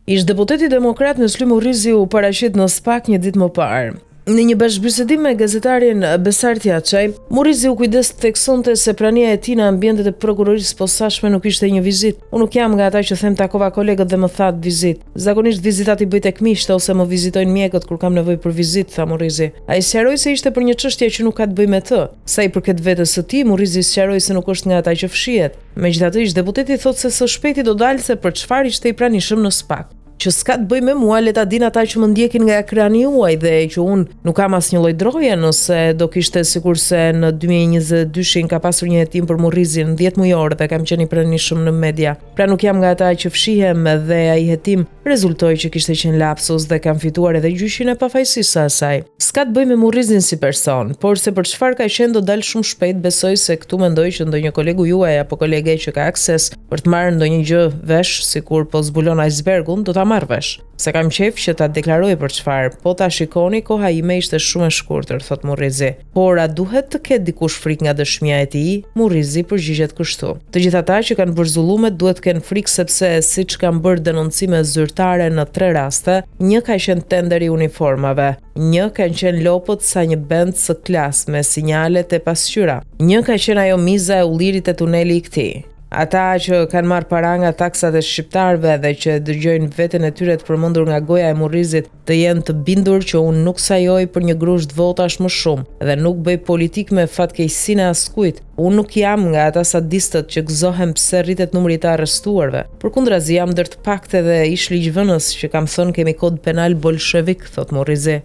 Ish-deputeti demokrat Myslim Murrizi u paraqit në SPAK një ditë më parë. Në një bashkëbisedim me gazetarin Besart Jaçaj, Murrizi u kujdes të theksonte se prania e tij në ambientet e prokurorisë së posaçme nuk ishte një vizitë. Unë nuk jam nga ata që them takova kolegët dhe më thatë vizitë. Zakonisht vizitat i bëj tek miqtë ose më vizitojnë mjekët kur kam nevojë për vizitë, tha Murrizi. Ai sqaroi se ishte për një çështje që nuk ka të bëjë me të. Sa i përket vetes së tij, Murrizi sqaroi se nuk është nga ata që fshihet. Megjithatë, ish-deputeti thotë se së shpejti do dalë se për çfarë ishte i pranishëm në SPAK. Që s'ka të bëjë me mua, le ta dinë ata që më ndjekin nga ekrani juaj dhe që unë nuk kam asnjë lloj droje nëse do kishte sikurse në 2022-shin ka pasur një hetim për Murrizin 10 mujor dhe kam qenë i pranishëm në media. Pra nuk jam nga ata që fshihem dhe ai hetim Rezultoi që kishte qenë lapsus dhe kam fituar edhe gjyqin e pafajësisë së asaj. S'ka të bëjë me Murrizin si person, por se për çfarë ka qenë do dalë shumë shpejt besoj se këtu mendoj që ndonjë kolegu juaj apo kolege që ka akses për të marrë ndonjë gjë vesh sikur po zbulon ajsbergun do ta marrë vesh. Se kam qejf që ta deklaroj për çfarë, po ta shikoni koha ime ishte shumë e shkurtër, thotë Murrizi. Por a duhet të ketë dikush frikë nga dëshmia e tij? Murrizi përgjigjet kështu. Të gjithë ata që kanë bërë zullume duhet të kenë frikë sepse siç kam bërë denoncime zyrtare në tre raste, një ka qenë tenderi i uniformave, një kanë qenë lopët sa një Benz S-klas me sinjalet e pasqyra, një ka qenë ajo miza e ullirit te tuneli i këtij. Ata që kanë marrë para nga taksat e shqiptarëve dhe që e dëgjojnë veten e tyre të përmendur nga goja e Murrizit të jenë të bindur që unë nuk sajoj për një grusht votash më shumë dhe nuk bëj politikë me fatkeqësinë e askujt. Unë nuk jam nga ata sadistët që gëzohem pse rritet numri i të arrestuarve. Përkundrazi jam ndër të paktë edhe ish-ligjvënës që kam thënë kemi kod penal bolshevik, thotë Murrizi.